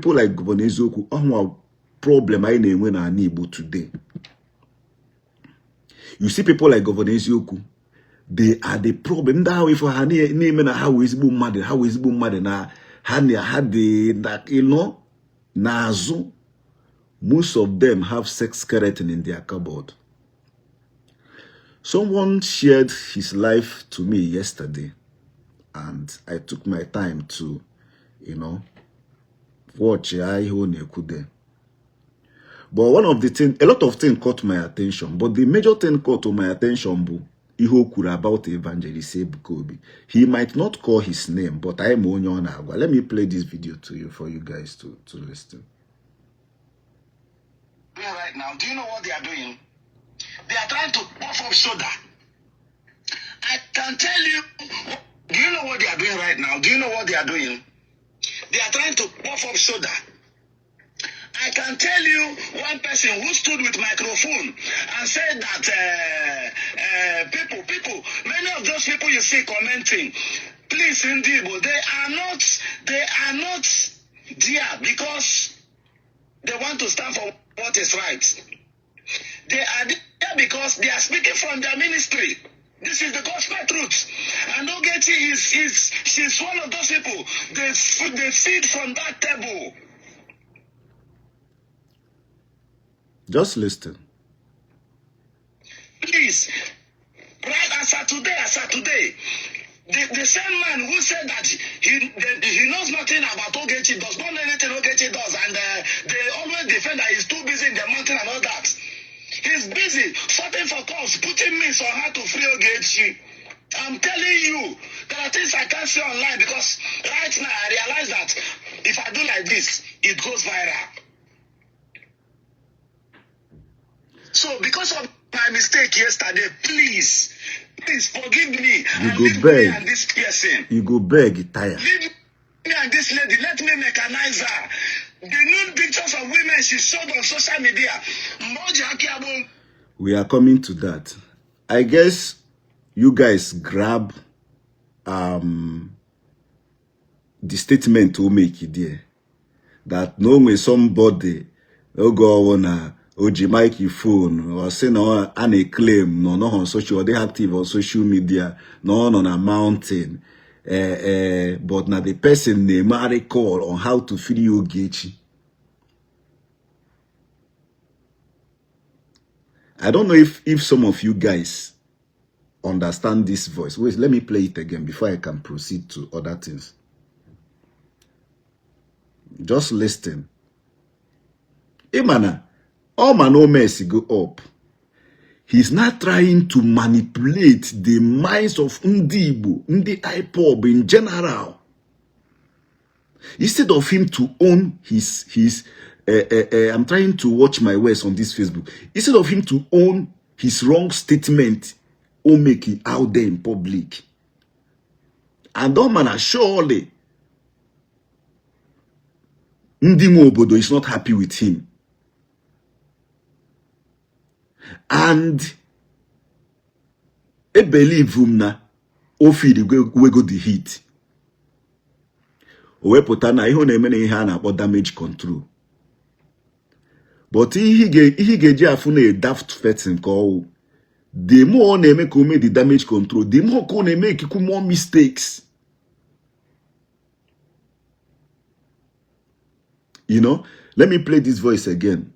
People like Governor Eziokwu, ọhụwa problem anyị na-enwe n'ala Igbo today. You see people like Governor Eziokwu, they are the problem. Ndị ahụ ifo ha na-eme na ha wee ezigbo mmadụ, ha wee ezigbo mmadụ na ha na ha dị na ịnọ n'azụ. Most of them have sex skeleton in their cupboard. Someone shared his life to me yesterday, and I took my time to watch ya ihe ọ na-ekwu there. But one of the things, a lot of things caught my attention, but the major thing caught my attention bụ ihe o kwuru about Evangelist Ebuka Obi. He might not call his name, but I am onye ọ na-agwa. Let me play this video to you for you guys to listen. Doing right now, do you know what they are doing? They are trying to puff up soda. I can tell you, do you know what they are doing right now? Do you know what they are doing? They are trying to puff up soda. I can tell you one person who stood with microphone and said that people, many of those people you see commenting, please, Ndibo, they are not there because they want to stand for what is right. They are there because they are speaking from their ministry. This is the gospel truth. And Ogechi is she's one of those people. They feed from that table. Just listen. Please, right as of today, the same man who said that he knows nothing about Ogechi, does not know anything Ogechi does, and they always defend that he's too busy in the mountain and all that. He's busy sorting for calls, putting means on how to free Ogechi. I'm telling you, there are things I can't say online because right now I realize that if I do like this, it goes viral. So because of my mistake yesterday, please, please forgive me You and go leave me beg. and this person. You go beg, tire. Leave me and this lady. Let me mechanize her. The nude pictures of women she showed on social media. Mmoja Akiabo. We are coming to that. I guess you guys grab the statement to make it there that no way somebody oge ọwụ na o ji microphone or sị na a na-eclaim na ọ nọghị on social, ọ dịghị active on social media, na ọ nọ na mountain, but na the person na-emegharị call on how to free Ogechi. I don't know if some of you guys understand this voice. Wait, let me play it again before I can proceed to other things. Just listen. Imana, all man no mess go up. He's not trying to manipulate the minds of ndị Igbo, ndị IPOB in general. Instead of him to own his I'm trying to watch my words on this Facebook. Instead of him to own his wrong statement, or make it out there in public. And that man, surely, ndị nwe obodo is not happy with him. And I believe him na o feel wego the heat. O wepụta na ihe ọ na-eme na ihe a na-akpọ damage control. But ihe ị ga-eji afụ na a daft person ka ọwụ. The more ọ na-eme ka o mee the damage control, the more ka ọ na-eme ikikwu more mistakes. You know, let me play this voice again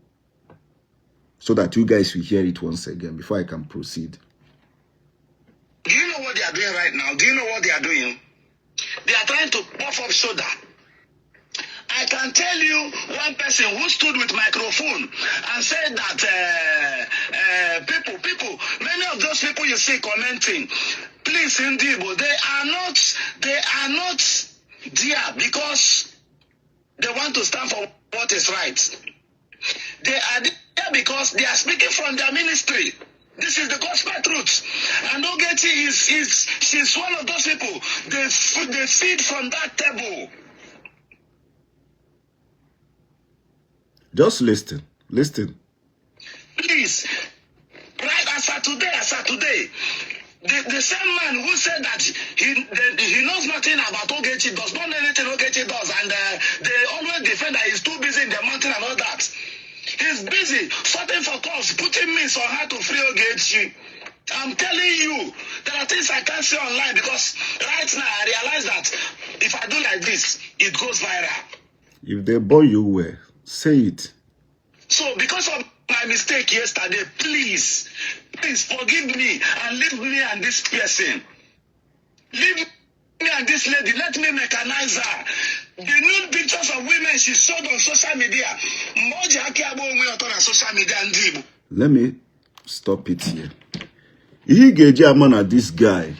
so that you guys will hear it once again before I can proceed. Do you know what they are doing right now? Do you know what they are doing? They are trying to puff up soda. I can tell you one person who stood with microphone and said that people, many of those people you see commenting, please, Ndibo, they are not there because they want to stand for what is right. They are there because they are speaking from their ministry. This is the gospel truth. And Ogechi is she's one of those people. They feed from that table. Just listen. Listen. Please, right as of today, The same man who said that he knows nothing about Ogechi, does not know anything Ogechi does, and they always defend that he's too busy in the mountain and all that. He's busy sorting for calls, putting means on how to free Ogechi. I'm telling you, there are things I can't say online because right now I realize that if I do like this, it goes viral. If they born you well, say it. So because of my mistake yesterday, please, please forgive me and leave me and this person. Leave me and this lady. Let me mechanize her. The nude pictures of women she showed on social media. Mgbe o ji aka agba onwe ya ọtọ na social media ndị Igbo. Let me stop it here. Ihe ị ga-eji ama na this guy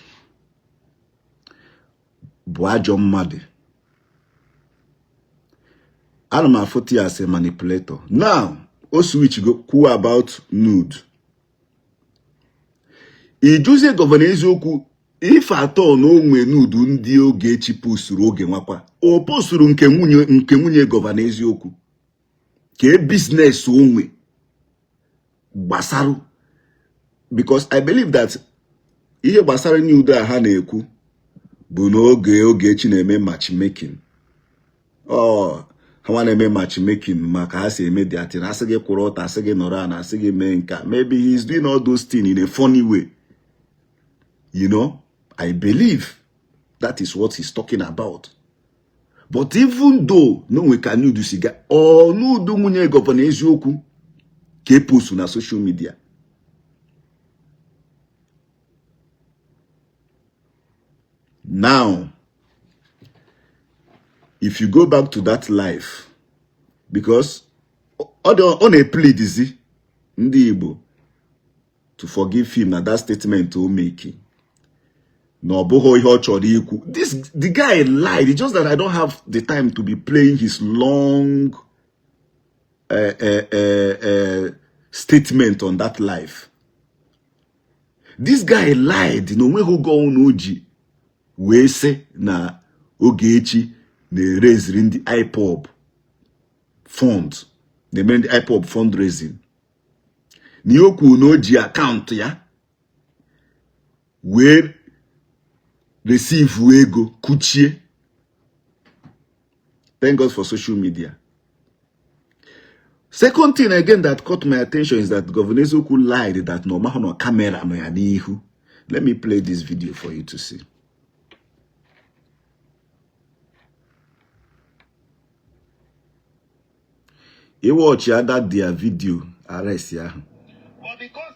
bụ ajọ mmadụ. Ana m afụta ya as a manipulator. Now, o switch go kwuo about nude. Ị jụzie Governor Eziokwu if at all na o nwe nude ndị Ogechi posturu oge nwakwa o posturu nke nwunye Governor Eziokwu ka e business onwe gbasara, because I believe that ihe gbasara nude a ha na-ekwu bụ n'oge Ogechi na-eme matchmaking. Ọ ha nwa na-eme matchmaking maka ha si eme their thing, asị gị kwụrụ ọtọ, asị gị nọrọ ana, asị gị mee nka. Maybe he's doing all those things in a funny way. I believe that is what he's talking about. But even though no nwe ka nude si ga ọ nude nwunye Governor Eziokwu ka e post na social media. Now, if you go back to that life, because ọ na-epleadizi ndị Igbo to forgive him na that statement o make, na ọ bụghị ihe ọ chọrọ ikwu. This the guy lied. It's just that I don't have the time to be playing his long statement on that life. This guy lied na onweghị oge ọnwụ o ji wee sị na Ogechi na-ereziri ndị IPOB fund, na-emere ndị IPOB fundraising, na ihe o kwuru na o ji account ya wee receive ego kuchie. Thank God for social media. Second thing again that caught my attention is that Governor Eziokwu lied that no mahụ na camera nọ ya n'ihu. Let me play this video for you to see. Ị watch ya that their video arrest ya ahụ. But because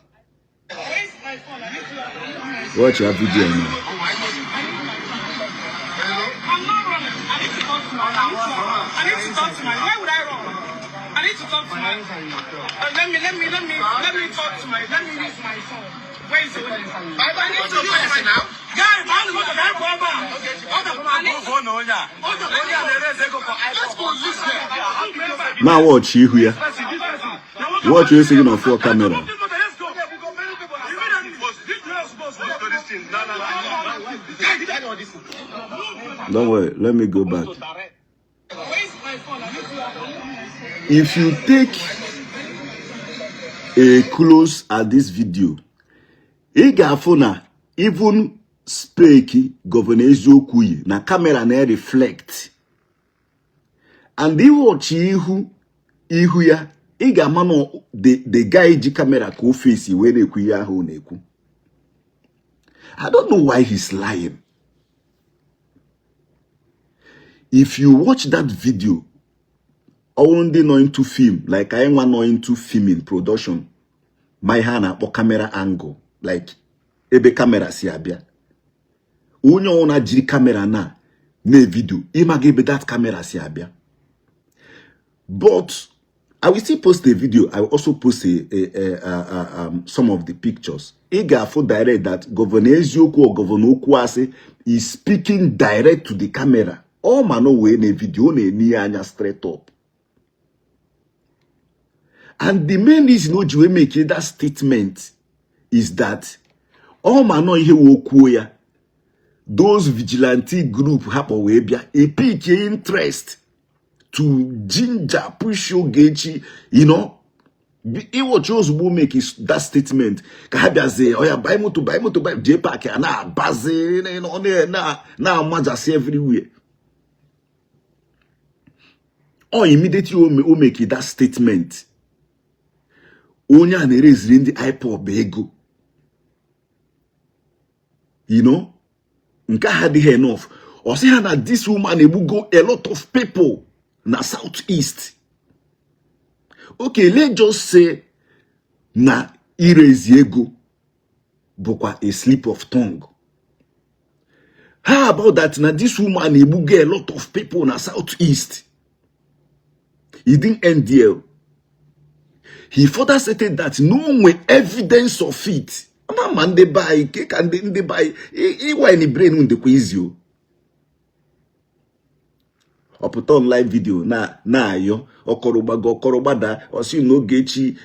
Watch ya video now. I'm not running. I need to talk to my. I need to talk to my. Where would I run? I need to talk to my. Let me talk to my. Let me use my phone. Where is the one? I need to use my now. Guy, man, what the hell, I need to. Now watch ihu ya. Watch esi gị na ọfụọ camera. Don't worry, let me go back. Where is my phone? I need to. If you take a close at this video, ị ga-afụ na even spec Governor Eziokwu yi na camera na-reflect, and iwọchi ihu ya, ị ga-ama na the guy ji camera ka o face wee na-ekwu ihe ahụ ọ na-ekwu. I don't know why he's lying. If you watch that video, ọwụrụ ndị nọ into film like anyị nwa nọ into filming production, ma ihe a na-akpọ camera angle, like ebe camera si abịa, onye ọbụla jiri camera na na-evideo, ịmaga ebe that camera si abịa. But I will still post a video. I will also post some of the pictures. Ị ga-afụ direct that Governor Eziokwu or Governor Okwuasị is speaking direct to the camera. Ọ ma na o wee na video, ọ na-ene ya anya straight up. And the main reason o ji wee make that statement is that ọ ma nọ ihe wee kwuo ya, those vigilante group ha kpọ wee bịa e pick interest to ginger push Ogechi. Ị watch ozugbo make that statement ka ha bịazie oya buy moto, buy moto, buy JPAC a na-abazi na-amajasị everywhere. Ọ immediately o make that statement, onye a na-ereziri ndị IPOB ego, you know, nke ahụ adịghị enough. Ọ sị ha na this woman egbugo a lot of people na South East. Okay, let's just say na irezi ego bụkwa a slip of tongue. How about that na this woman egbugo a lot of people na South East? He didn't end there. He further stated that no nwe evidence of it. Ama ma ndị be anyị ke ka ndị ndị be anyị ịwine brain ndekwa izi o. Ọ pụta on live video na na-ayọ ọkọrọ gbago ọkọrọ gbada, ọ sị na Ogechi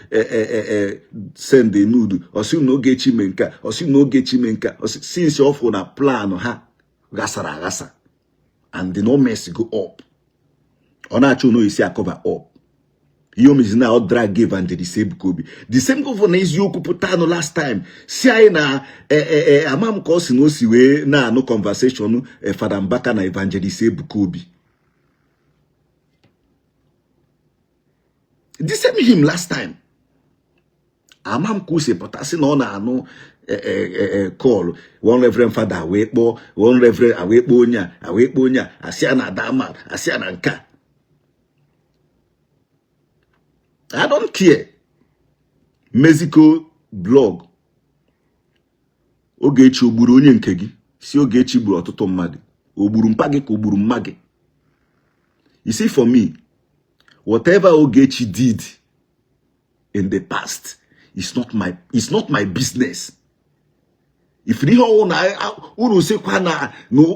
send nude, ọ sị na Ogechi mee nke a, ọ sị na Ogechi mee nke a, since ọ fụ na plan ha ghasara aghasa and the no mess go up, ọ na-achọ na isi a-cover up ihe o mezi na ọ drag Evangelist Ebuka Obi, the same governor eziokwu pụta anụ last time si anyị na ama m ka ọ si na o si wee na-anụ conversation Fada Mbaka na Evangelist Ebuka Obi, the same him last time ama m ka o si pụta sị na ọ na-anụ call one reverend father wee kpọọ one reverend wee kpọọ onye a wee kpọọ onye a asị ya na dama asị ya na nke a. I don't care. Mexico blog Ogechi o gburu onye nke gị si Ogechi gburu ọtụtụ mmadụ, o gburu mpa gị ka o gburu mma gị. You see, for me, whatever Ogechi did in the past is not my, it's not my business. If ihe ọwụ na unu sịkwa na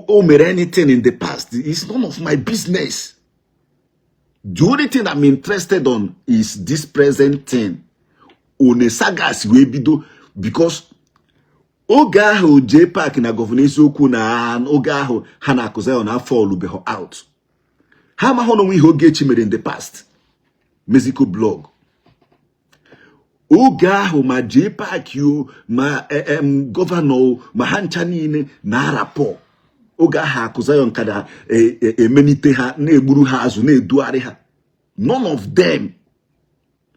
o mere anything in the past, it's none of my business. The only thing I'm interested on is this present thing. One sagas wee bido because oge ahụ JPAC na Governor Eziokwu na oge ahụ ha na Akụ Zion afọ olubeghị out. Ha amaghị na onwe ihe Ogechi mere in the past. Mexico blog. Oge ahụ ma JPAC o ma governor ma ha ncha niile na-arapọ. Oge ahụ Akụ Zion ka na-emenite ha na-egburu ha azụ na-edugharị ha. None of them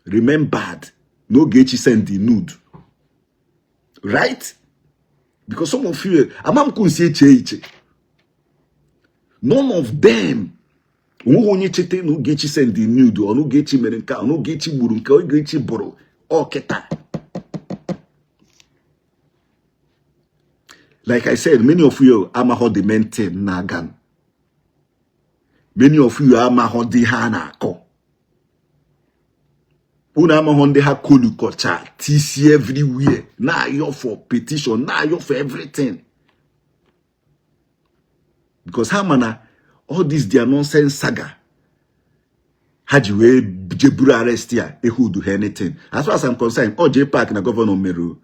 remembered na Ogechi send the nude. Right? Because some of you, ama m ka si eche iche. None of them onweghị onye cheta na Ogechi send the nude ọ na Ogechi mere nke a na Ogechi gburu nke Ogechi bụrụ ọkịta. Like I said, many of you amaghọ the main thing na-aga. Many of you amaghọ dị ha na-akọ. Unu amaghọ ndị ha kolukọcha tisi everywhere na-ayọ for petition, na-ayọ for everything. Because ha ma na all this their nonsense saga ha ji wee jeburu arrest ya ehudu ha anything. As far as I'm concerned, ọ JPAC na governor mere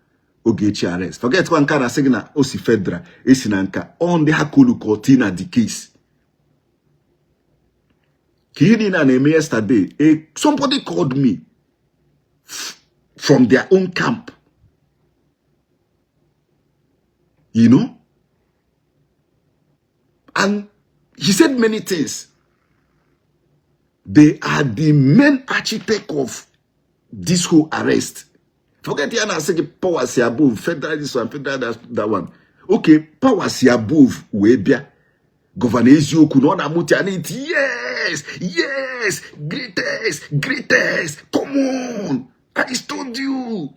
Ogechi arrest. Forget kwa nke a na-asị gị na o si federal esi na nka ọ ndị ha kolukọti na the case. Ka ihe niile a na-eme yesterday, somebody called me from their own camp. You know? And he said many things. They are the main architect of this whole arrest. Forget ya na asị gị power si above, federal this one, federal that one. Okay, power si above wee bịa. Governor Eziokwu na ọ na-amụta ya na-eti yes, yes, greatest, greatest, come on, I told you.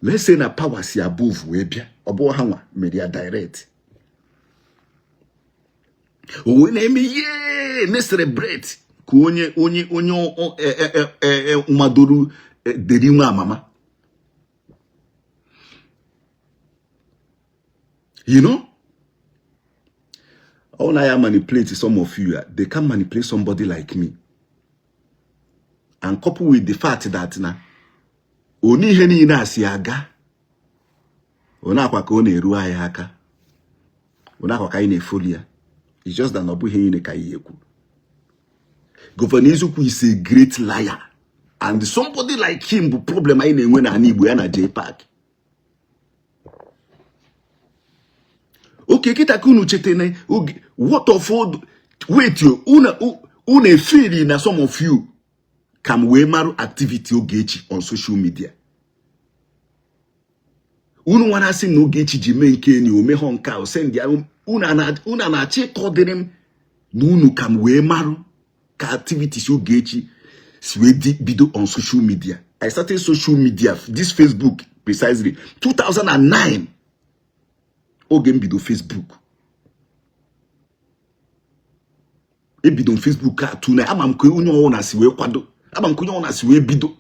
Let's say na power si above wee bịa, ọ bụ ha nwa mere ya direct. O wee na-eme ye na-celebrate ka onye onye onye nwadoro deri nwa amama. You know? All I manipulate some of you, they can manipulate somebody like me. And couple with the fact that na oni ihe niile a si aga, ọ akwa ka ọ na-eru anyị aka, ọ akwa ka anyị na-efoli ya. It's just that na ọ bụghị niile ka anyị ekwu. Governor Eziokwu is a great liar, and somebody like him bụ problem anyị na-enwe n'ala Igbo ya na JPAC. Okay, kịta ka unu chetene what of wait unu efeeli na some of you ka m wee marụ activity Ogechi on social media. Unu nwa na-asị na Ogechi ji mee nke enyi omehọ nke a send ya unu na-achọ ịkọdịrị m na unu ka m wee marụ ka activities Ogechi si wee bido on social media. I started social media, this Facebook precisely 2009 oge m bido Facebook. Ebido m Facebook a tụ na ama m ka onye ọwụna si wee kwado, ama m ka onye ọwụna si wee bido.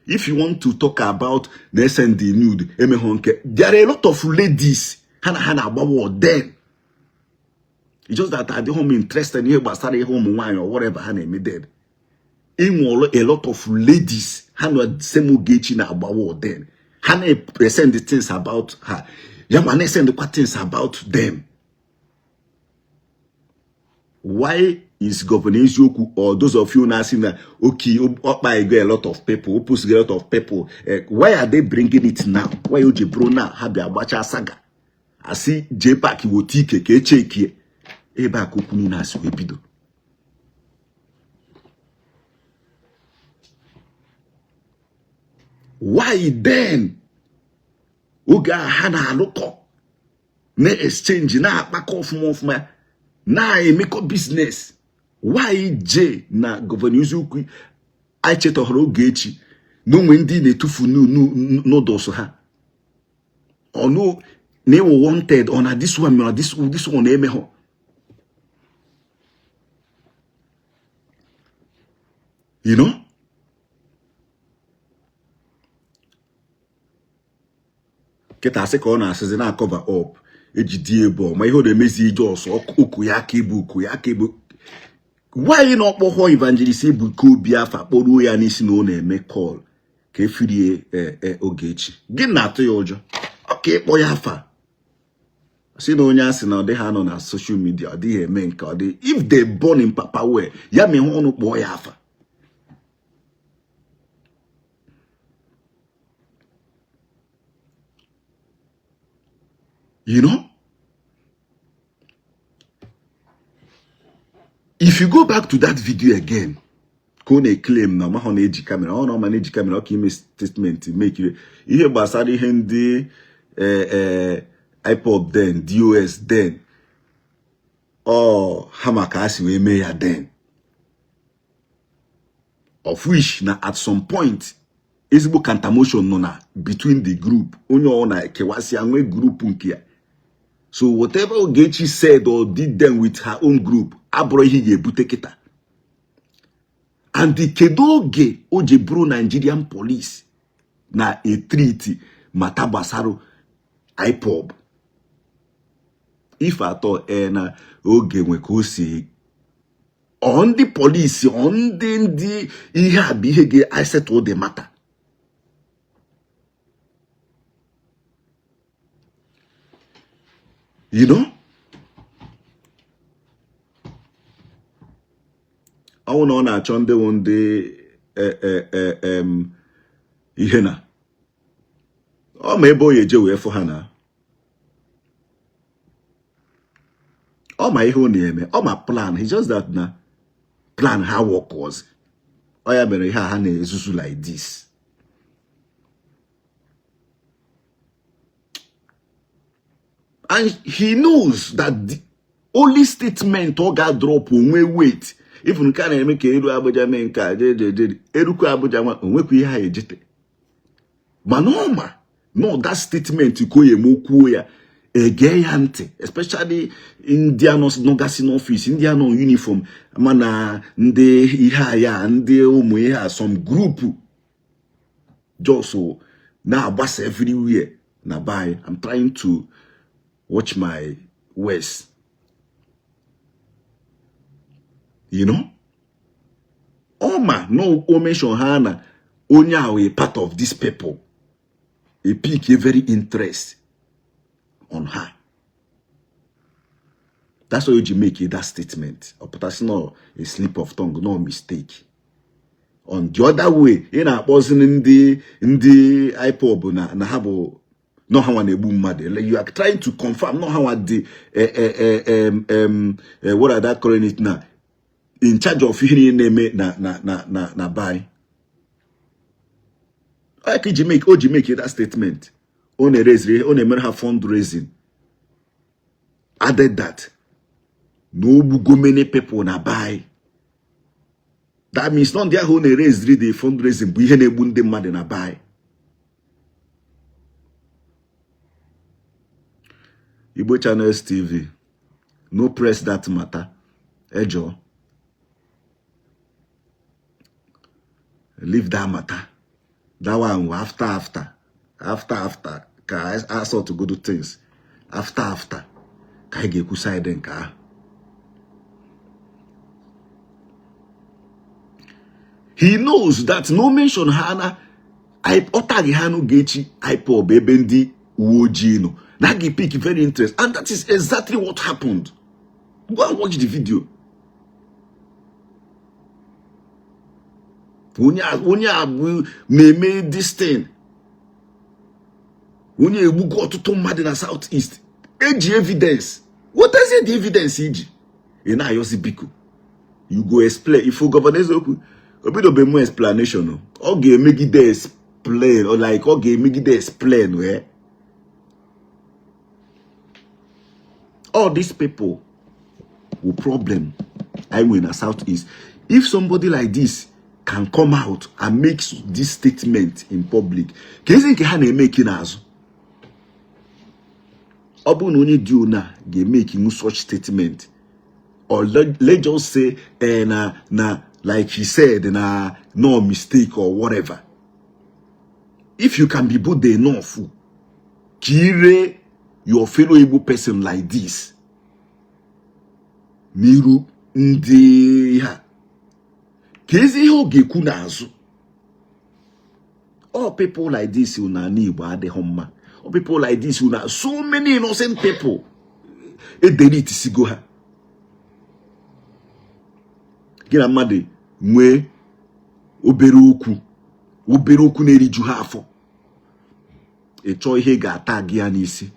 If you want to talk about na send the nude emehọ nke, there are a lot of ladies ha na ha na-agbawa then. It's just that adịghị m interested n'ihe gbasara ihe ụmụ nwaanyị or whatever ha na-eme then. Enwere a lot of ladies ha na same Ogechi na-agbawa then. Ha na-send the things about her, ya ma na-esendkwa things about them. Why is Governor Eziokwu or those of you na-asị na okay ọkpa ego a lot of people post a lot of people, why are they bringing it now? Why o ji bụrụ na ha bịa gbacha saga asị JPAC wote ike ka echekie ebe a ka okwu niile asị wee bido. Why then oge a ha na-alụkọ na-exchange na-akpakọ ọfụma ọfụma na-emekọ business? Why J na Governor Eziokwu anyị chetọhụrụ Ogechi na onwe ndị na-etufu noodles ha ọnụ na ịwụ wanted ọ na this one na this one na-emeghọ? You know? Kịta asị ka ọ na-asịzi na cover up ejide ebe ọ ma ihe ọ na-emezi ije ọsọ oku ya aka ebu oku ya aka ebu. Nwaanyị na ọkpọghọ Evangelist Ebuka Obi afa kpọruo ya n'isi na ọ na-eme call ka efirie Ogechi. Gị na-atụ ya ụjọ ọ ka ịkpọ ya afa si na onye asị na ọ dịghị anọ na social media, ọ dịghị eme nke ọ dị. If they born in papa well, ya mee ọnụ kpọọ ya afa. You know? If you go back to that video again, ka ọ na-eclaim na ọmahọ na-eji kamera, ọ na ọma na-eji kamera, ọ ka ime statement mekiri ihe gbasara ihe ndị IPOB then, DOS then, ọ ha maka a si wee mee ya then. Of which na at some point ezigbo contamination nọ na between the group, onye ọ na-ekewasị nwee group nke ya. So whatever Ogechi said or did then with her own group abụrụ ihe ga-ebute kịta. And kedu oge o ji bụrụ Nigerian police na etriti mata gbasara IPOB? Ife atọ na oge nwe ka o si ọ ndị polisi ọ ndị ihe a bụ ihe ga-settle the matter. You know? Ọ na ọ na-achọ ndị wụ ndị ihe na ọ ma ebe o ya eje wee fụ ha na ọ ma ihe ọ na-eme, ọ ma plan. It's just that na plan ha work. Ọ ya mere ihe a ha na-ezuzu like this. And he knows that the only statement ọ ga-drop onwe weight. Even nke a na-eme ka eru Abuja mee nke a jejeje erukwu Abuja nwa onwekwa ihe ha ejete. Mana ọ ma no that statement ka o ya eme okwuo ya ege ya ntị, especially ndị anọ nọgasị n'ọfịs, ndị anọ uniform, mana ndị ihe a ya ndị ụmụ ihe a some group just na-agbasa everywhere na by. I'm trying to watch my words. You know? Ọ ma no o mention ha na onye ahụ a part of these people. A pick a very interest on her. That's why o ji make that statement. Ọ pụta sị na a slip of tongue, no mistake. On the other way, ị na-akpọzi ndị IPOB na ha bụ no ha nwa na-egbu mmadụ. You are trying to confirm no ha nwa dị what are that calling it now, in charge of ihe niile na-eme na be anyị. Ọ ka o ji make that statement. Ọ na-ereziri, ọ na-emere ha fundraising. Added that na o gbugo many people na be anyị. That means na ndị ahụ ọ na-ereziri the fundraising bụ ihe na-egbu ndị mmadụ na be anyị. Igbo Channels TV, no press that matter. Ejo, leave that matter. That one after ka I sort to go do things. After ka anyị ga-ekwu side nke ahụ. He knows that no mention ha na ọ taghị ha n'Ogechi IPOB ebe ndị uwe ojii nọ. Na ga pick very interest, and that is exactly what happened. Go and watch the video. Onye a na-eme this thing. Onye egbugo ọtụtụ mmadụ na South East. Eji evidence. What is the evidence iji? Ị na-ayọzi biko. You go explain. If Governor Eziokwu obidobe mu explanation, ọ ga-emegide explain, or like ọ ga-emegide explain wee. All these people will problem I win na South East. If somebody like this can come out and make this statement in public, ka ezi nke ha na-emeki n'azụ. Ọ bụrụ na onye dị ona ga-emeki such statement, or let's just say na like he said na no mistake or whatever. If you can be bold enough, kire your fellow Igbo person like this, n'iru ndị ha, ka ezi ihe ọ ga-ekwu n'azụ. All people like this na Igbo adịghị mma. All people like this na so many innocent people ederit sigo ha. Gị na mmadụ nwee obere okwu na-eriju ha afọ, ị chọọ ihe ga-ata gị ya n'isi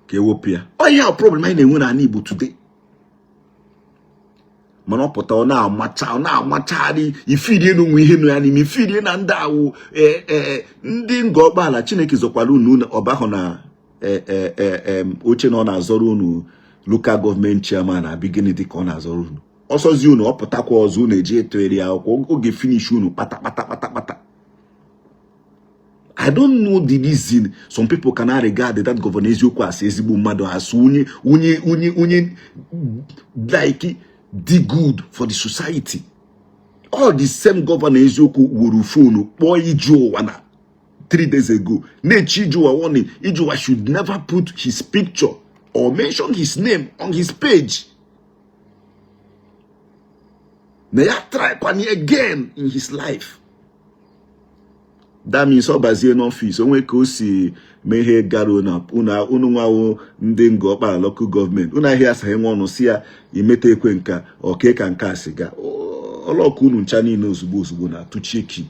ka ewepụ ya. Ọ ihe a problem anyị na-enwe n'ala Igbo today. Mana ọ pụta ọ na-amachagharị ifirie na onwe ihe nọ ya n'ime ifirie na ndị awụ ndị nga ọkpala. Chineke zọkwara unu ọbahụ na oche na ọ na-azọrọ unu local government chairman na gịnị dị ka ọ na-azọrọ unu. Ọsọzi unu ọ pụtakwa ọzọ unu eji etoeri akwụkwọ oge finish unu kpata kpata kpata kpata. I don't know the reason some people cannot regard that Governor Eziokwu as ezigbo mmadụ, as onye like the good for the society. All the same Governor Eziokwu wuru phone kpọọ Ijuụwa na 3 days ago na-echi Ijuụwa warning. Ijuụwa should never put his picture or mention his name on his page. Na ya try kwani again in his life. That means ọ bazie n'ọfịs onwe ka o si mee ihe gara unu nwawo ndị nga ọkpara local government unu ahịa asaghị nwa ọnụ si ya imeta ekwe nka oke ka nke a siga ọlọkụ unu ncha niile ozugbo ozugbo na atụchie ki.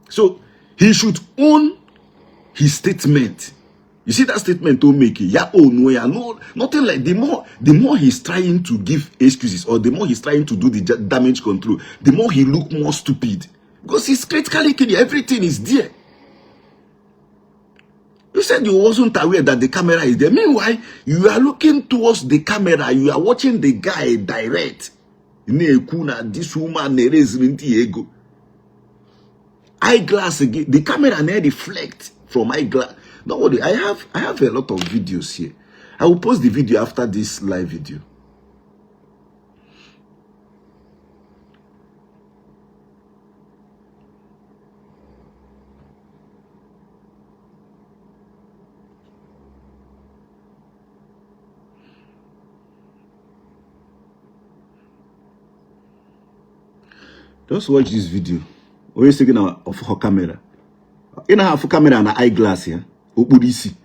So he should own his statement. You see that statement to make ya own way. No, nothing like the more he's trying to give excuses, or the more he's trying to do the damage control, the more he look more stupid, because he's critically clear. Everything is there. You said you wasn't aware that the camera is there. Meanwhile, you are looking towards the camera. You are watching the guy direct. This woman ego. Eyeglass again. The camera now reflect from eyeglass. Don't worry, I have a lot of videos here. I will post the video after this live video. Just watch this video. Onye sị gị na ọfụhọ kamera. Ị na-afụ kamera na eyeglass ya, okpuru isi.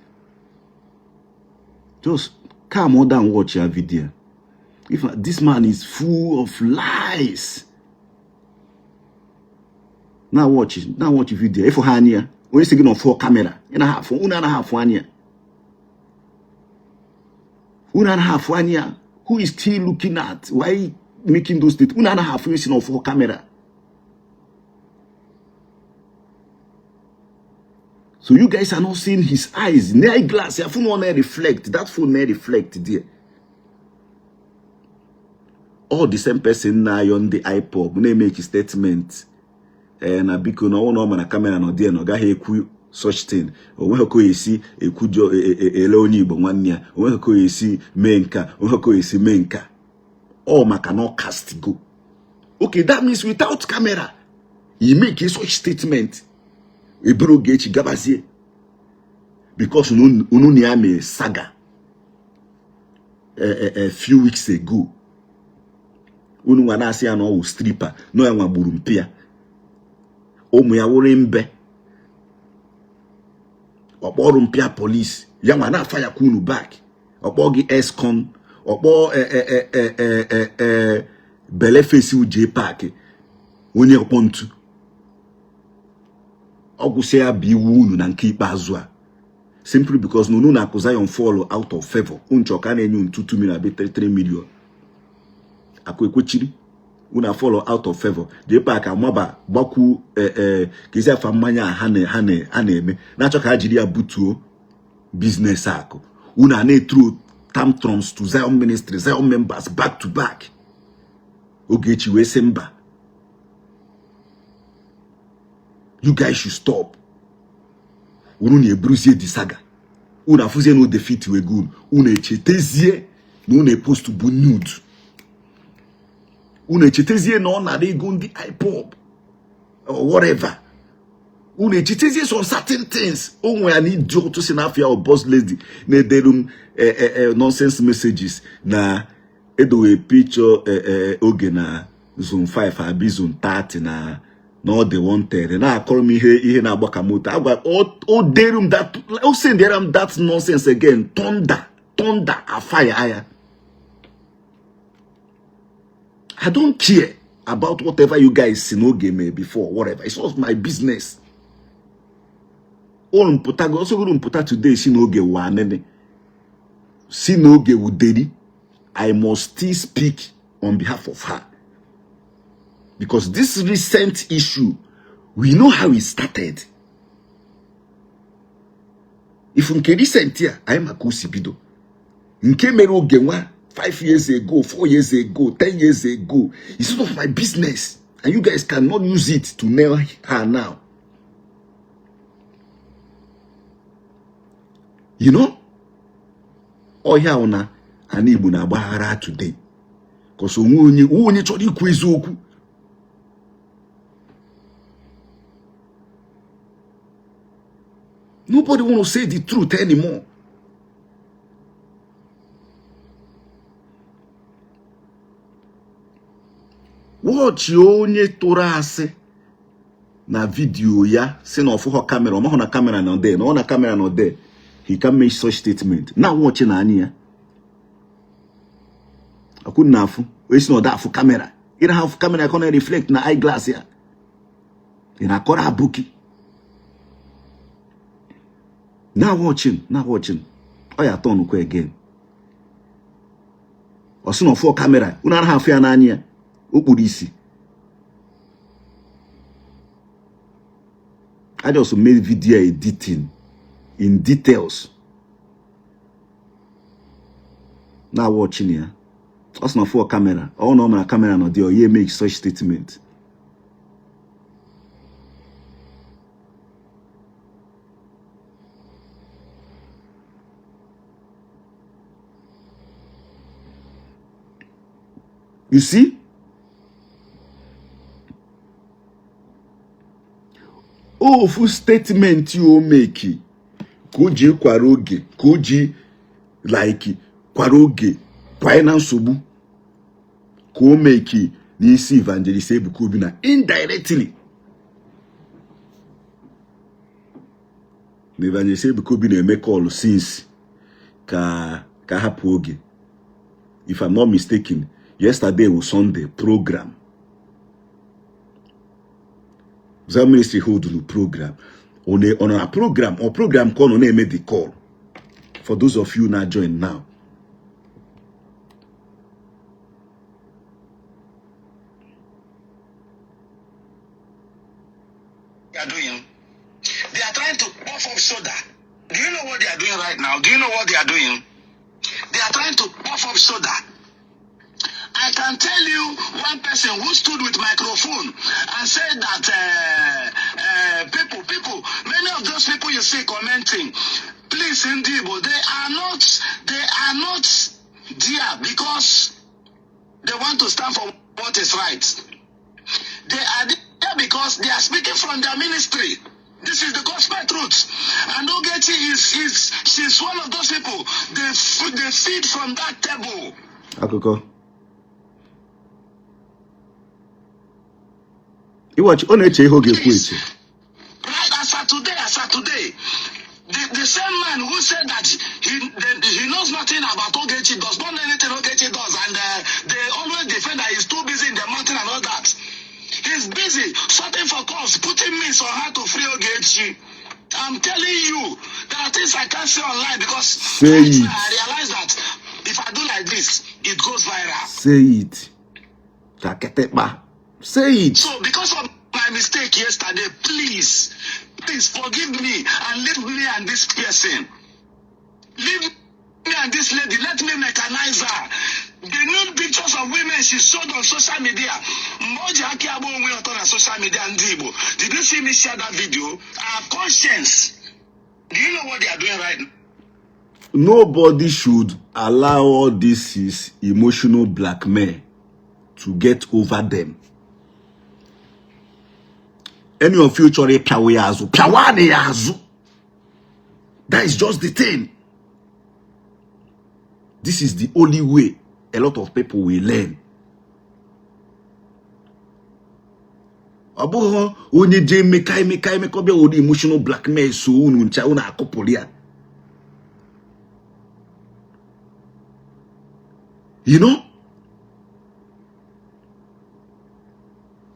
Just calm down, watch your video. If this man is full of lies. Now watch it. Now watch video. If ha anya, onye sị gị na ọfụ camera, ị na afụ, unu anaghị afụ anya. Unu anaghị afụ anya. Who is still looking at? Why making those statements? Unu anaghị afụ onye si na ọfụ camera. So you guys are not seeing his eyes. Near glass, your phone won't reflect. That phone may reflect there. All the same person now on the IPOB na-emeke statement. Na biko na ọnwụ na ọ ma na camera nọ there na ọ gaghị ekwu such thing. O nweghị ka o esi ekwujọ ele onye Igbo nwanne ya. O nweghị ka o esi mee nka. O nweghị ka o esi mee nka. Ọ maka na ọ cast go. Okay, that means without camera, you make a such statement. Eburu Ogechi gabazie. Because unu na ya mee saga a few weeks ago. Unu nwa na-asị ya na ọ wụ stripper, na ya nwa gburu mpi ya. Ụmụ ya wụrụ mbe. Ọkpọrọ mpịa police. Ya nwa na-afa ya kwa unu back. Ọkpọ gị escon. Ọkpọ bele face J Park. Onye ọkpọ ntu. Ọ gwụsị ya bụ iwu unu na nke ikpeazụ a. Simply because na unu na-akụ Zion fall out of favor. Unu chọrọ ka a na-enye unu 2 million abi 3 million. Akụ ekwechiri. Unu fall out of favor. J Park amaba gbakwu ka esi afa mmanya a ha na-eme. Na-achọ ka ha jiri ya butuo business akụ. Unu a na-etro tantrums to Zion ministry, Zion members back to back. Ogechi wee sị mba. You guys should stop. Unu na-eburuzie the saga. Unu afụzie na o defeat we go. Unu echetezie na unu epost bụ nude. Unu echetezie na ọ nara ego ndị IPOB or whatever. Unu echetezie some certain things. O nwere an idiot si n'afọ ya ọ boss lady na-ederu m nonsense messages na edowe picture oge na zone 5 abi zone 30 na ọ dị wanted na-akọrọ m ihe na-agba ka moto. Agwa o deru m that, o sendera m that nonsense again. Thunder afire aya. I don't care about whatever you guys si n'oge mee before, whatever. It's not my business. Unu mpụta osogoro mpụta today si n'oge wa nene si n'oge wuderi. I must still speak on behalf of her. Because this recent issue, we know how it started. If nke recent here, I'm a bido. Nke mere oge nwa 5 years ago, 4 years ago, 10 years ago. It's not of my business. And you guys cannot use it to nail her now. You know? Ọhịa una ana Igbo na-agbaghara today. Because onwe onye chọrọ ikwu eziokwu. Nobody want to say the truth anymore. Watch onye tụrụ asị na video ya si na ọfụhọ kamera, ọ mahụ na kamera nọ there, na ọ na kamera nọ there. He can make such statement. Now watch na anya ya. Akwụ na afụ, onye si na ọda afụ kamera. Ị na afụ kamera ka ọ na-reflect na eyeglass ya. Ị na-akọrọ abụki. Now watching, now watching. Ọ ya turn kwa again. Ọ sị na ọfụ kamera, unu anaghị afụ ya n'anya ya. O kpuru isi. I just made video editing in details. Now watching ya. Ọ sị na ọfụ kamera, ọ na ọ mara kamera nọ there, ọ ya make such statement. You see? Ofu statement you make ka o ji kwara oge, ka o ji like kwara oge kwanye na nsogbu ka o make n'isi Evangelist Ebuka Obi na indirectly. Na Evangelist Ebuka Obi na-eme call since ka Ka hapụ oge. If I'm not mistaken, yesterday was Sunday program. Zion Ministry hold the program. On a program or program ka ọ nọ na-eme the call. For those of you now join now. They are doing. They are trying to puff up soda. Do you know what they are doing right now? Do you know what they are doing? They are trying to puff up soda. I can tell you one person who stood with microphone and said that people, many of those people you see commenting, please, Ndigbo, they are not there because they want to stand for what is right. They are there because they are speaking from their ministry. This is the gospel truth. And Ogechi is she's one of those people. They feed from that table. Akụkọ. Ịwachi ọ na-eche ihe ọ ga-ekwu eche. Right as of today, the same man who said that he knows nothing about Ogechi, does not know anything Ogechi does, and they always defend that he's too busy in the mountain and all that. He's busy sorting for calls, putting means on how to free Ogechi. I'm telling you, there are things I can't say online because Say right it. now I realize that if I do like this, it goes viral. Say it. Ka kịtịkpa. Say it. So because of my mistake yesterday, please, please forgive me and leave me and this person. Leave me and this lady. Let me mechanize her. The nude pictures of women she showed on social media. Mgbe o ji aka ya gba onwe ya ọtọ na social media ndị Igbo. Did you see me share that video? I have conscience. Do you know what they are doing right now? Nobody should allow all this his emotional blackmail to get over them. Any of you chọrọ ịpịawa ya azụ, pịawa ya azụ. That is just the thing. This is the only way a lot of people will learn. Ọ bụghị onye jee emeka emeka emeka ọbịa were emotional blackmail so unu ncha unu akụpụrụ ya. You know?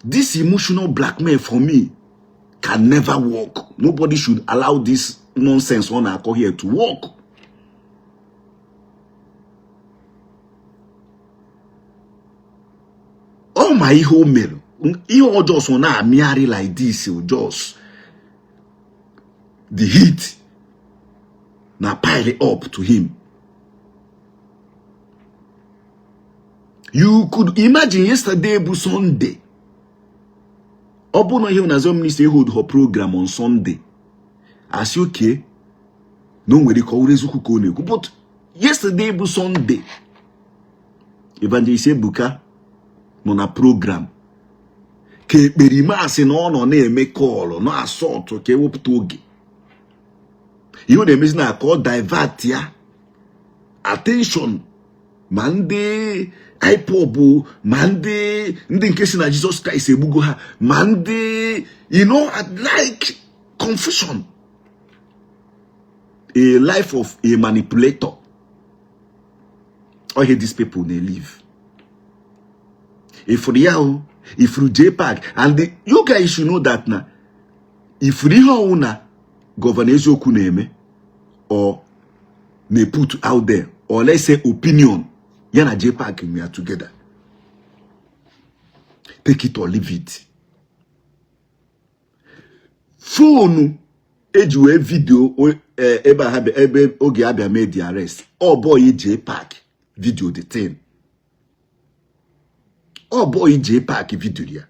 This emotional blackmail for me can never work. Nobody should allow this nonsense on our here to work. Ọ ma ihe o mere, ihe ọjọọ so na-amịgharị like this, o just the heat na pile up to him. You could imagine yesterday bụ Sunday. Ọ bụ na ihe na Zion Ministry hold her program on Sunday. Asị okay na o nwere ka ọ wụrụ eziokwu ka ọ na-ekwu, but yesterday bụ Sunday, Evangelist Ebuka nọ na program ka ekperima asị na ọ nọ na-eme call na-asọtụ ka ewepụta oge. Ihe ọ na-emezi na ka ọ divert ya attention, ma ndị IPOB, ma ndị nke si na Jesus Christ egbugo ha, ma ndị like confusion, a life of a manipulator. All here these people na-live ifuru ya o ifuru JPAC and you guys should know that na ifuru ihe ọwụ na Governor Eziokwu na-eme or na-put out there, or let's say opinion ya na JPAC, we are together, take it or leave it. Phone eji wee video ebe ha ebe oge abịa mee the arrest, ọ boy JPAC video the thing, ọ boy JPAC video ya.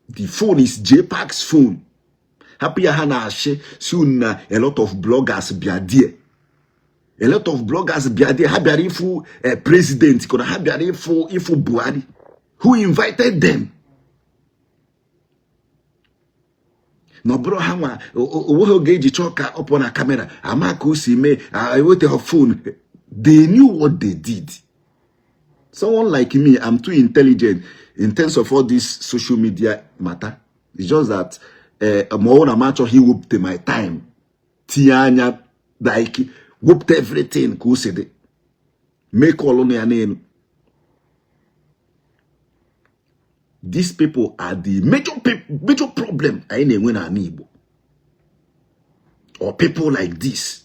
The phone is JPAC's phone. Hapụ ya, ha na-achị si unu na a lot of bloggers bịa there, a lot of bloggers bịa there, ha bịara ịfụ president kọrọ, ha bịara ịfụ Buhari. Who invited them? Na ọ bụrụ ha nwa onweghị oge eji chọọ ka ọ pụọ na camera ama ka o si mee eweta phone. They knew what they did. Someone like me, I'm too intelligent in terms of all this social media matter. It's just that ma ọ na m achọghị iwepụta my time tinye anya, like wepụta everything ka o si dị. Mee call nọ ya n'elu. These people are the major problem anyị na-enwe n'ala Igbo, or people like this.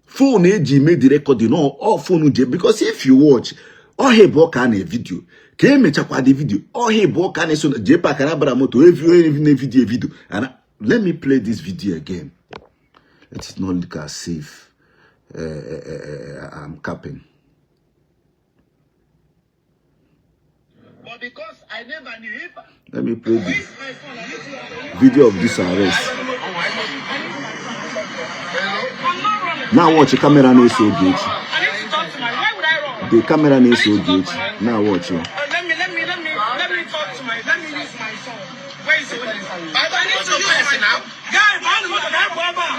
Phone eji mee the recording ọ phone je, because if you watch ọhịa bụ ka a na video ka emechakwa the video ọhịa bụ ka na-eso JPAC na-abara moto onye na video video. And let me play this video again. Let it not look as if I'm capping. But because I never knew if Let me play the video of this arrest. Now watch the camera na-eso Ogechi. I need to talk to my. Why would I run? The camera na-eso Ogechi. Now watch it. Let me talk to my. Let me use my phone. Where is the owner? I need to use my now. Guy, man, what the hell, Baba?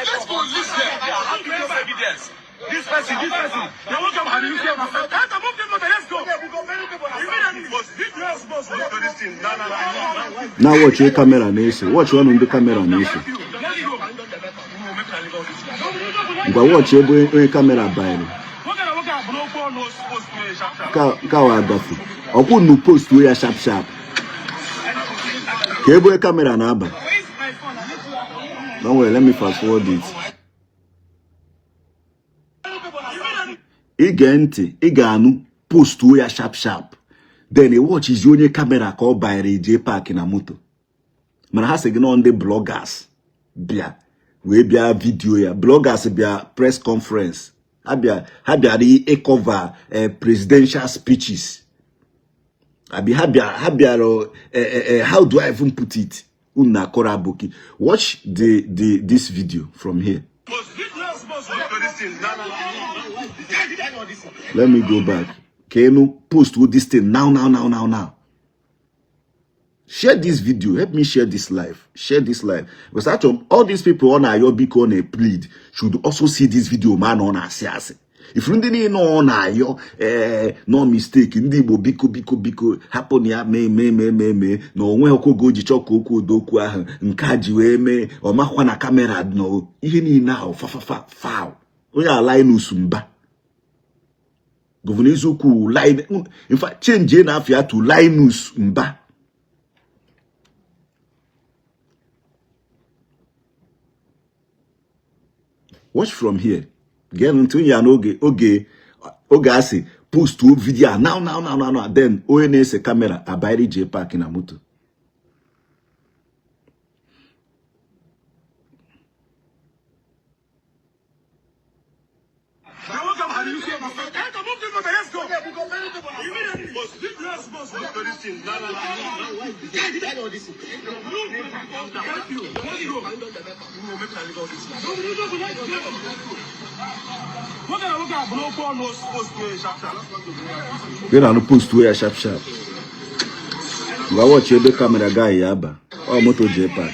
Let's go listen. How do you get evidence? This person, this person. They won't come and use your Move the motor, let's go. Now watch your camera na-eso. Watch ọnụ ndị camera na-eso. Ngwa watch ebe onye camera banyere. Ka wa agafe. Ọkwụ nu post ya sharp sharp. Ka ebe onye camera na-aba. Where is my phone? I need to. Don't worry, let me fast forward it. Ige ntị, ị ga-anụ postuo ya sharp sharp. Then ị watchizi onye camera ka ọ banyere JPAC na moto. Mana ha sị gị nọ ndị bloggers bịa wee bịa video ya. Bloggers bịa press conference. Ha bịara ịcover presidential speeches. Abi ha bịara how do I even put it? Unu na-akọrọ aboki. Watch the this video from here. Let me go back. Can you post with this thing now, now, now, now, now? Share this video. Help me share this live. Share this live. Because actually, all these people on Ayo Biko on a plead should also see this video, man, on Asiasi. If you didn't know on Ayo, no mistake. Ndị Igbo biko biko biko hapụ na ya mee mee mee mee mee na onwe okwu ji chọọ ka okwu odokwu ahụ nke a ji wee mee ọ makwa na camera nọ ihe niile ahụ fafafa foul. Onye a Linus Mba. Governor Eziokwu line, in fact, change na afia to Linus Mba. Watch from here. Get into ya n'oge oge oge asị post video now now now now now. Then onye na-ese camera abairi JPAC na moto. Gị na post ya sharp sharp. Ngwa watch ebe camera guy ya aba. Ọ moto JPAC.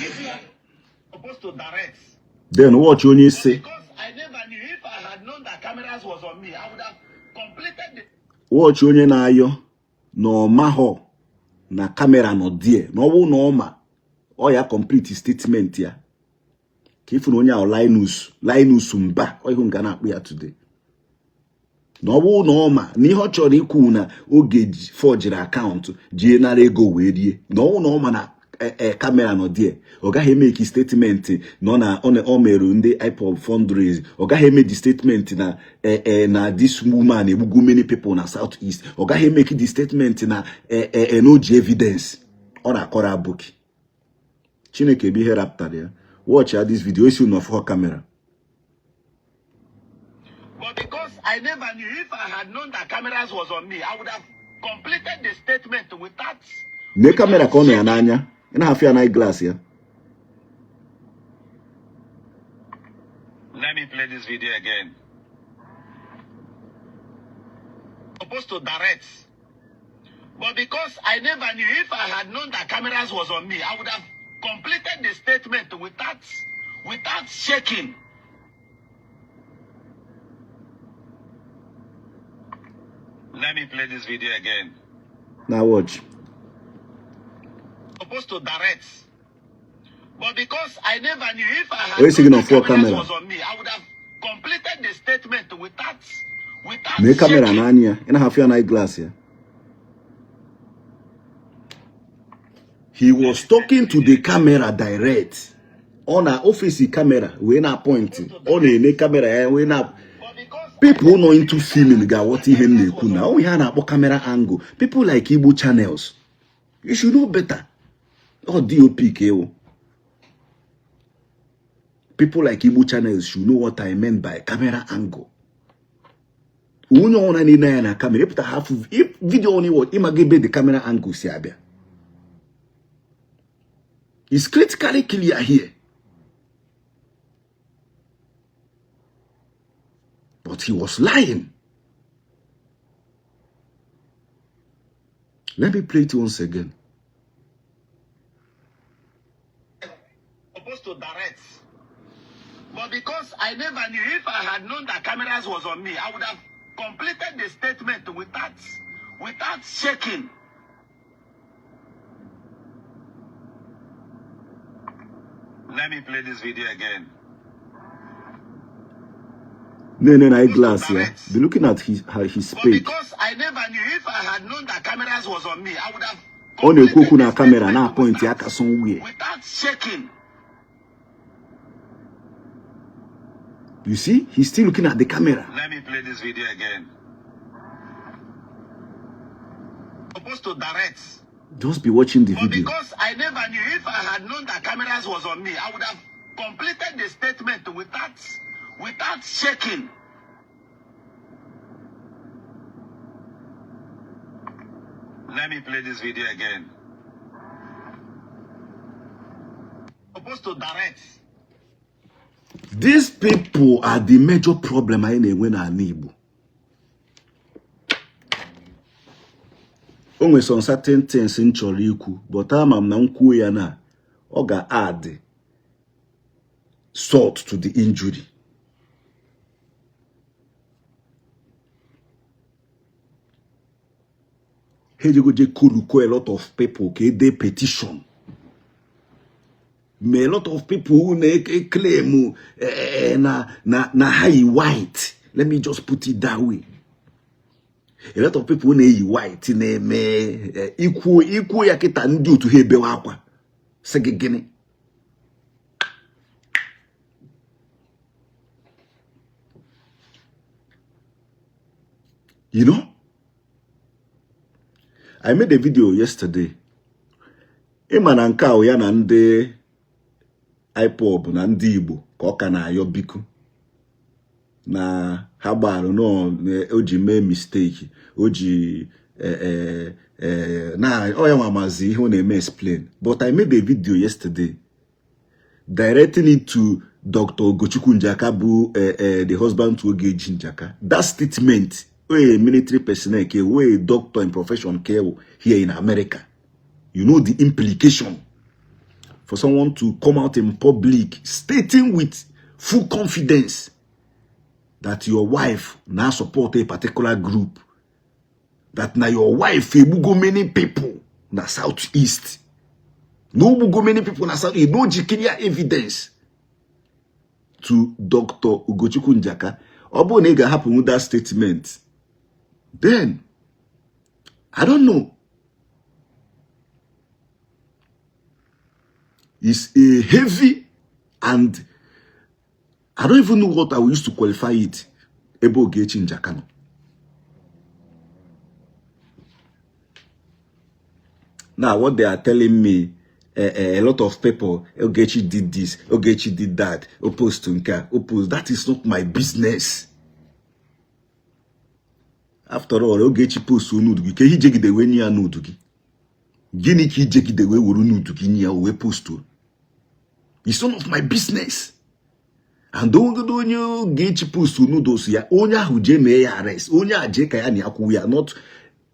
Then watch onye isi. Watch onye na-ayọ na ọmahọ na camera nọ die na ọwụ na ọma ọ ya complete statement ya. Ka ifu na onye ahụ Linus Mba ọ ihu nga na-akpụ ya today. Na ọwụ na ọma na ihe ọ chọrọ ikwu na oge forged akaụntụ jie nara ego wee rie na ọwụ na ọma na camera nọ die ọ gaghị eme ki statement nọ na ọ merụ ndị IPOB fundraise ọ gaghị eme the statement na na this woman egbugo many people na South East ọ gaghị eme ki the statement na na o ji evidence ọ na-akọrọ abụki. Chineke bụ ihe rapụtara ya. Watch ya this video esi unu ọfụhọ camera. But because I never knew, if I had known that cameras was on me, I would have completed the statement without. Ne camera ka ọ nọ ya n'anya. Ị na-afụ ya na glass ya. Let me play this video again. Supposed to direct. But because I never knew, if I had known that cameras was on me, I would have completed the statement without shaking. Let me play this video again. Now watch. Supposed to direct. But because I never knew if I had Onye sị gị known na that ọfụọ cameras camera? was on me, I would have completed the statement without Nee camera shaking. n'anya ya. Ị na-ahafụ ya na glass ya. He was talking to the camera direct. Ọ na office camera wee na point. Ọ na-ene camera ya wee na But because people nọ into filming ga-aghọta ihe m na-ekwu na ọ ihe a na-akpọ camera angle. People like Igbo channels. You should know better. Ọ DOP ka ewu. People like Igbo channels should know what I meant by camera angle. Onye ọbụla na-ene anya na camera ịpụta ha afụ video ọ na-ewe ịmaga ebe the camera angle si abịa. It's critically clear here. But he was lying. Let me play it once again. Supposed to direct. But because I never knew if I had known that cameras was on me, I would have completed the statement without shaking. Let me play this video again. No, glass, yeah. Be looking at his But page. because I never knew if I had known that cameras was on me, I would have Ọ na-ekwu okwu completed na the camera statement na-apọịntị aka somewhere. without shaking. You see, he's still looking at the camera. Let me play this video again. Supposed to direct. Just be watching the But video. because I never knew if I had known that cameras was on me, I would have completed the statement without shaking. Let me play this video again. Supposed to direct. These people are the major problem anyị na-enwe n'ala Igbo. O nwere some certain things m chọrọ ikwu, but ama m na m kwuo ya na ọ ga-add salt to the injury. Ha ejego je koruko a lot of people ka ede petition. Ma a lot of people who na-claim na ha yi white. Let me just put it that way. A lot of people na-eyi white na-eme ikwu ya kịta ndị otu ha ebewe akwa sị gị gịnị. You know, I made a video yesterday. Ịma na nke ahụ ya na ndị IPOB na ndị Igbo ka ọ ka na-ayọ biko na ha gbarụ nọ o ji mee mistake o ji na ọ ya nwa mazi ihe ọ na-eme explain. But I made a video yesterday directing it to Dr. Ugochukwu Njaka bụ the husband to Ogechi Njaka. That statement, a military personnel ke wey doctor in profession ke here in America. You know the implication for someone to come out in public stating with full confidence that your wife now support a particular group, that now your wife egbugo many people na southeast. No egbugo many people na southeast. No clear evidence to Dr. Ugochukwu Njaka. Ọ bụrụ na ị ga-ahapụ that statement, then I don't know. It's a heavy and I don't even know what I will use to qualify it. Ebe Ogechi Njaka nọ. Now, what they are telling me, a lot of people, Ogechi did this, Ogechi did that, opposed to Nka, opposed. That is not my business. After all, Ogechi post nude gị, ka ihe ijegide wee nye ya nude gị. Gịnị ka ijegide wee were nude gị nye ya wee post? It's none of my business. And onwegodo onye Ogechi post nudes ya, onye ahụ jee mee ya arrest, onye a jee ka ya na ya kwuo ya, not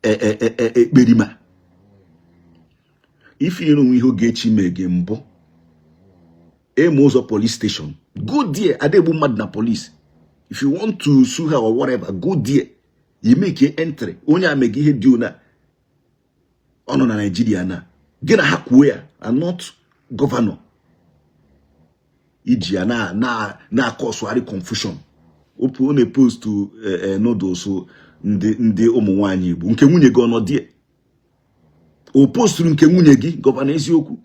ekperima. If you know ihe Ogechi mee gị mbụ, eme ụzọ police station, go there. Adegbu mmadụ na police. If you want to sue her or whatever, go there. You make a entry. Onye a mege ihe dị ona ọ nọ na Nigeria na gị na ha kwuo ya, and not governor. Iji ya na na na-acauseụgharị confusion. Ọ na-epost nudes ndị ụmụ nwaanyị Igbo nke nwunye gị ọnọdụ o posturu nke nwunye gị Governor Eziokwu.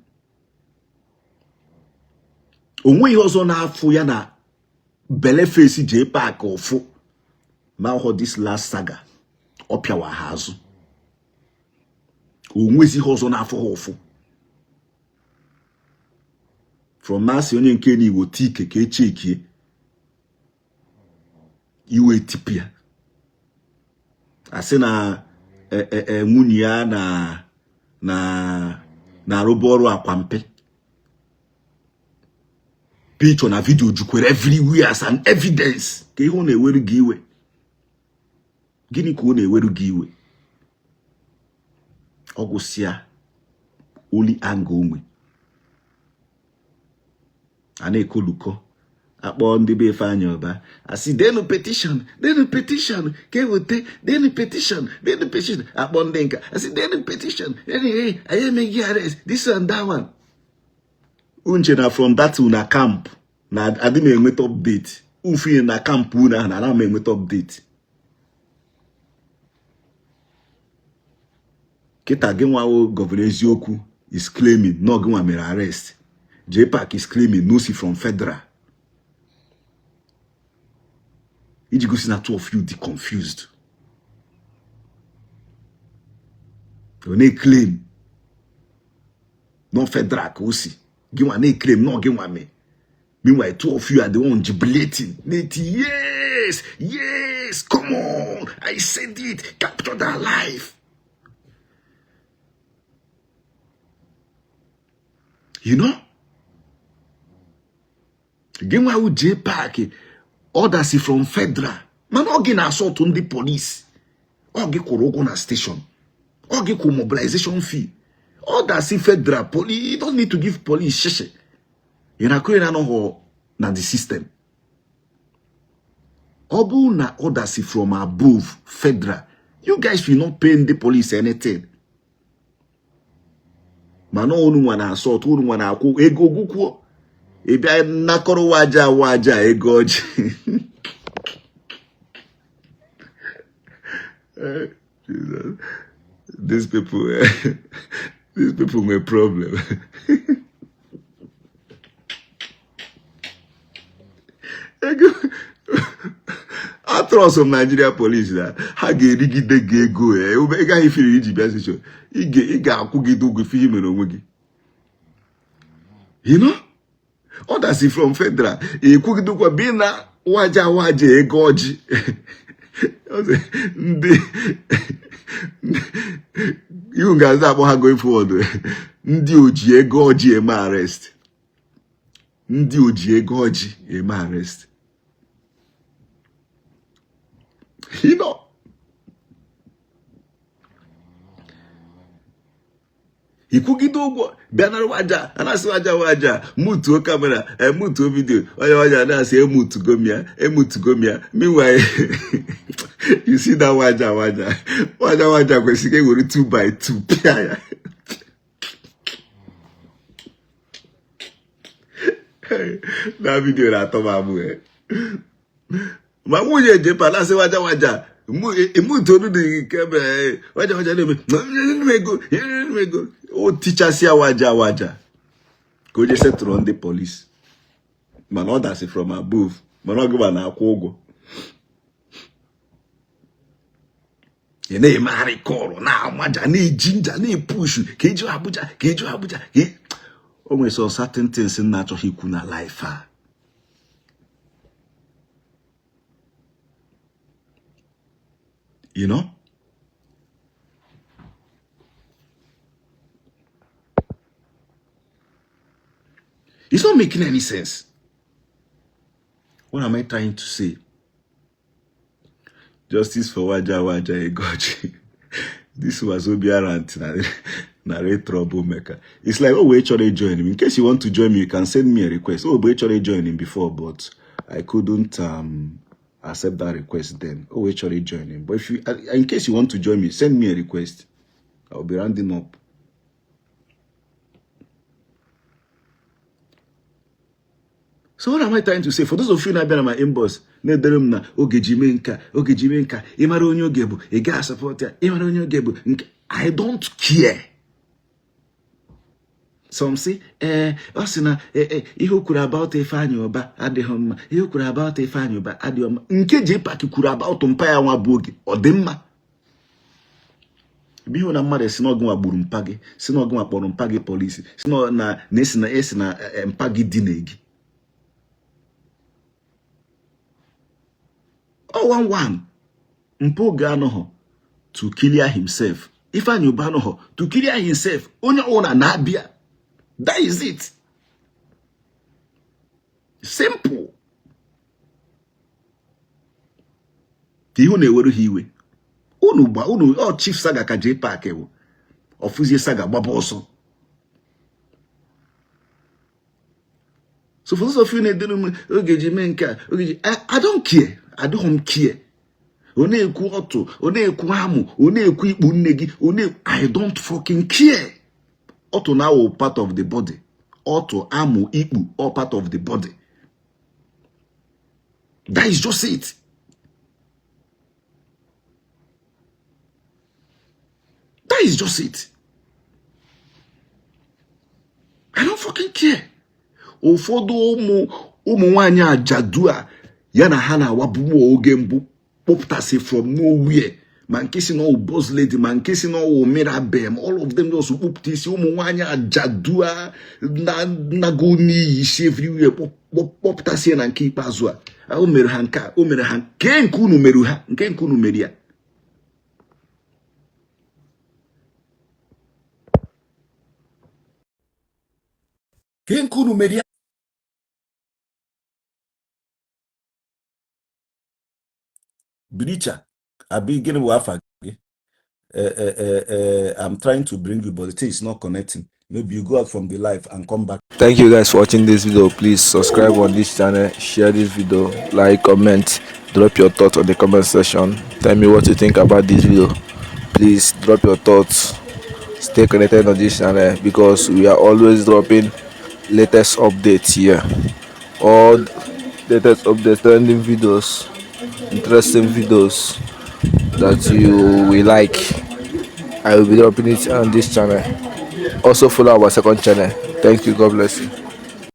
O nweghị ọzọ na-afụ ya na belle face JPAC ụfụ ma ọhụ this last saga ọ pịawa ha azụ. O nwezi ihe ọzọ na-afụ ha ụfụ from masị onye nke na Igbo tike ka echekie iwe tipịa asị na nwunye ya na na na-arụbu ọrụ akwampe. Picture na video jukwere everywhere as an evidence ka ihe ọ na-eweru gị iwe. Gịnị ka ọ na-eweru gị iwe? Ọ gwụsịa oli anga onwe a na-ekolukọ akpọ ndị be Ifeanyi Ụba asị denu petition, denu petition ka eweta, denu petition, denu petition. Akpọ ndị nka asị denu petition, anyị emeghị arrest this and that one. Unche na from that una camp na adị m enweta update. Ufinye na camp unu ahụ na ana m enweta update. Kịta gị nwawo Governor Eziokwu is claiming na gị nwa mere arrest. JPAC is claiming no see from federal. Iji gosi na two of you dị confused. Ọ na-claim no federal ka o si gị nwa na-claim na gị nwa mee. Meanwhile, two of you are the one jubilating. Neti, yes, yes, come on. I said it. Capture that life. You know? Gị nwa wụ JPAC orders from federal. Mana ọ gị na-asọtụ ndị police. Ọ gị kwụrụ ụgwọ na station. Ọ gị kwụ mobilization fee. Orders federal police. You don't need to give police shishi. Ị na-akụ na anọghọ na the system. Ọ bụrụ na orders from above federal, you guys will not pay ndị police anything. Mana unu nwa na-asọtụ, unu nwa na-akwụ ego gwukwuo. Ị bịa nakọrọ waja waja ego ọjị. Jesus. These people, these people nwere problem. Ego atrọsụ m Nigeria police na ha ga-erigide gị ego ị gaghị firi iji bịa station. Ị ga-akwụgide ụgwọ ife ihe mere onwe gị. You know? Orders from federal ekwugidekwa bi na waja waja ego ọjị. Ndị ihu ga-aza akpọ ha going forward. Ndị oji ego ọjị eme arrest. Ndị oji ego ọjị eme arrest. You know? Ikwugide ụgwọ bịa nara waja, a na-asị waja waja mutuo camera, emutuo video, onye waja na-asị emutugomia, emutugomia. Meanwhile, you see that waja waja waja waja kwesịrị ka ewere 2 by 2 pịa ya. Na video na-atọ m amụ. Ma nwunye JPAC na-asị waja waja emutonu dị camera, waja waja na-eme ego ego. O tichasịa waja waja ka o jee setụrụ ndị polisi. Mana ọ dasị from above, mana ọ gịba na-akwụ ụgwọ. Ị na-emegharị kọlụ na-amaja na-eji nja na-epushu ka eju Abuja, ka eju Abuja. O nwere some certain things m na-achọghị ikwu na life a. You know? It's not making any sense. What am I trying to say? Justice for Waja Waja Egoji. This was Obiarant na troublemaker. It's like, oh, wait, try to join him. In case you want to join me, you can send me a request. Oh, wait, try to join him before, but I couldn't accept that request then. Oh, wait, try to join him. But if you, in case you want to join me, send me a request. I'll be rounding up. So what am I trying to say? For those of you na-abịa na my inbox na-edere m na Oge ji mee nka, Oge ji mee nka, ịmara onye Oge bụ, ị gaa support ya, ịmara onye Oge bụ nke, I don't care. Some say, ọ sị na ihe o kwuru about Ifeanyi Uba adịghị mma, ihe o kwuru about Ifeanyi Uba adịghị mma. Nke JPAC kwuru about mpa ya nwa bụ Oge, ọ dị mma. Ebe ihe na mmadụ si na ọgụnwa gburu mpa gị, si na ọgụnwa kpọrọ mpa gị polisi, si na esi na esi na mpa gị dina gị. Ọ one one mpa Oge anọghọ to clear himself. Ifeanyi Uba anọghọ to clear himself. Onye ọbụla na-abịa. That is it. Simple. Ka ihu na-ewere ha iwe. Unu gba unu ọ Chief Saga ka JPAC bụ. Ọfụzie Saga gbaba ọsọ. So for those of you na-edere m Oge ji mee nke a, Oge ji, I don't care. I don't care. Ọ na-ekwu ọtụ, ọ na-ekwu amụ, ọ na-ekwu ikpu nne gị, ọ na I don't fucking care. Ọtụ na awụ part of the body. Ọtụ, amụ, ikpu, all part of the body. That is just it. That is just it. I don't fucking care. Ụfọdụ ụmụ nwaanyị ajadu a ya na ha na-awabụ oge mbụ kpọpụtasị from nowhere, ma nke si n'ọwụ boss lady, ma nke si n'ọwụ Mirabel, all of them just kpọpụta isi ụmụ nwaanyị ajadu a nago n'iyi isi everywhere kpọpụtasị ya na nke ikpeazụ a o mere ha nke a, o mere ha nke nke unu mere ha nke nke unu mere ya. Nke nke unu mere ya. Bricha, abi gịnị bụ afa gị? I'm trying to bring you, but the thing is not connecting. Maybe you go out from the live and come back. Thank you guys for watching this video. Please subscribe on this channel, share this video, like, comment, drop your thoughts on the comment section. Tell me what you think about this video. Please drop your thoughts. Stay connected on this channel because we are always dropping latest updates here. All latest updates, trending videos, interesting videos that you will like. I will be dropping it on this channel. Also follow our second channel. Thank you. God bless you.